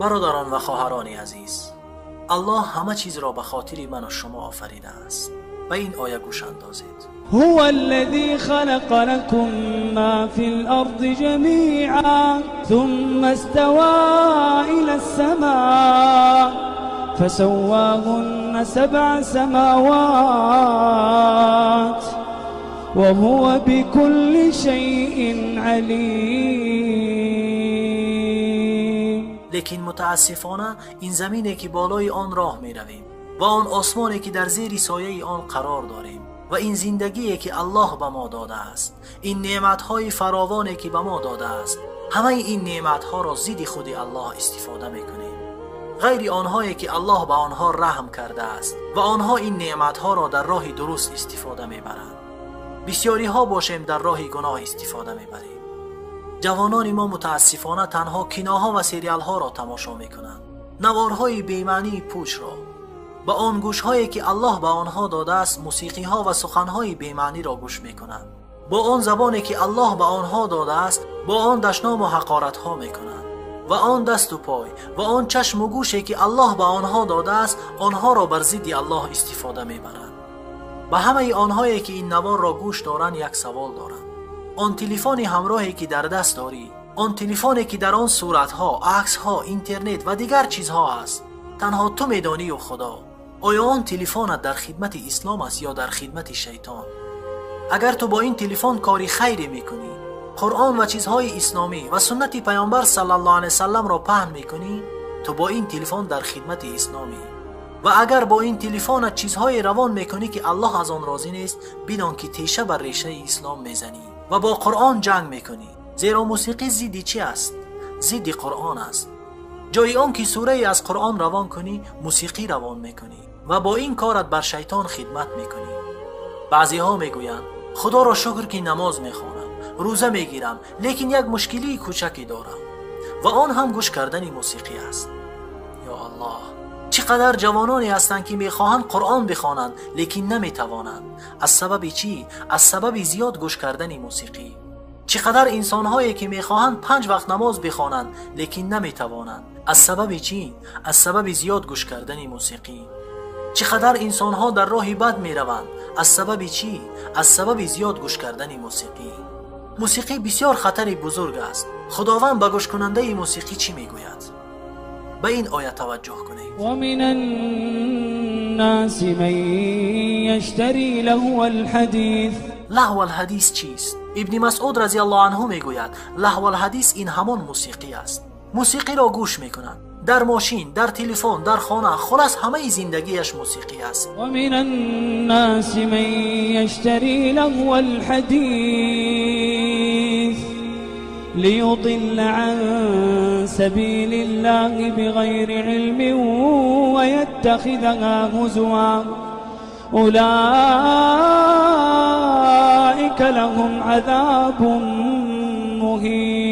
Бародарон ва хоҳарони азиз, Аллоҳ ҳама чизро ба хотири ман ва шумо офаридааст. Ба ин оя гӯш андозед. هو الذي خلق لكم ما في الأرض جميعا ثم استوى إلى السماء فسواهن 7 سماوات وهو بكل شيء عليم. Лекин мутаассифона ин замине ки болои он роҳ меравем ва он осмоне ки дар зери сояи он қарор дорем ва ин зиндагие ки Аллоҳ ба мо додааст, ин неъматҳои фаровоне ки ба мо додааст, ҳамаи ин неъматҳоро зидди худи Аллоҳ истифода мекунем. Ғайри онҳое ки Аллоҳ ба онҳо раҳм кардааст ва онҳо ин неъматҳоро дар роҳи дуруст истифода мебаранд. Бисёриҳо бошем дар роҳи гуноҳ истифода мебарем. Ҷавонони мо мутаассифона танҳо киноҳо ва сериалҳоро тамошо мекунанд, наворҳои бемаънии пӯчро. Ба он гӯшҳое ки Аллоҳ ба онҳо додааст, мусиқиҳо ва суханҳои бемаъниро гӯш мекунанд. Бо он забоне ки Аллоҳ ба онҳо додааст, бо он дашному ҳақоратҳо мекунанд. Ва он дасту пой ва он чашму гӯше ки Аллоҳ ба онҳо додааст, онҳоро бар зидди Аллоҳ истифода мебаранд. Ба ҳамаи онҳое ки ин наворро гӯш доранд як савол дорам. Он телефони ҳамроҳе ки дар даст дорӣ, он телефоне ки дар он суратҳо, аксҳо, интернет ва дигар чизҳо аст, танҳо ту медонию Худо. Оё он телефонат дар хидмати ислом аст ё дар хидмати шайтон? Агар ту бо ин телефон кори хайре мекунӣ, Қуръон ва чизҳои исломӣ ва суннати паёмбар саллаллоҳу алайҳи васалламро паҳн мекунӣ, ту бо ин телефон дар хидмати исломӣ. Ва агар бо ин телефонат чизҳое равон мекунӣ ки Аллоҳ аз он розӣ нест, бидон ки теша бар решаи ислом мезанӣ ва бо Қуръон ҷанг мекунӣ. Зеро мусиқӣ зидди чӣ аст? Зидди Қуръон аст. Ҷои он ки сурае аз Қуръон равон кунӣ, мусиқӣ равон мекунӣ ва бо ин корат бар шайтон хидмат мекунӣ. Баъзеҳо мегӯянд Худоро шукр ки намоз мехонам, рӯза мегирам, лекин як мушкилии кӯчаке дорам ва он ҳам гӯш кардани мусиқӣ аст. Ё Аллоҳ, чӣ қадар ҷавононе ҳастанд ки мехоҳанд Қуръон бихонанд, лекин наметавонанд. Аз сабаби чӣ? Аз сабаби зиёд гӯш кардани мусиқӣ. Чӣ қадар инсонҳое ки мехоҳанд 5 вақт намоз бихонанд, лекин наметавонанд. Аз сабаби чӣ? Аз сабаби зиёд гӯш кардани мусиқӣ. Чӣ қадар инсонҳо дар роҳи бад мераванд. Аз сабаби чӣ? Аз сабаби зиёд гӯш кардани мусиқӣ. Мусиқӣ бисёр хатари бузург аст. Худованд ба гӯшкунандаи мусиқӣ чӣ мегӯяд? Ба ин оя таваҷҷӯҳ кунед. ومن الناس من يشتري لهو الحديث. لهو الحدیث چیست؟ ابن مسعود رضی الله عنه میگوید لهو الحدیث این همان موسیقی است. موسیقی را گوش میکنند، در ماشین، در تلفن، در خانه، خلاص همه زندگیش موسیقی است. ومن الناس من يشتري لهو الحديث ليضل عن سبيل الله بغير علم ويتخذها هزوا أولئك لهم عذاب مهين.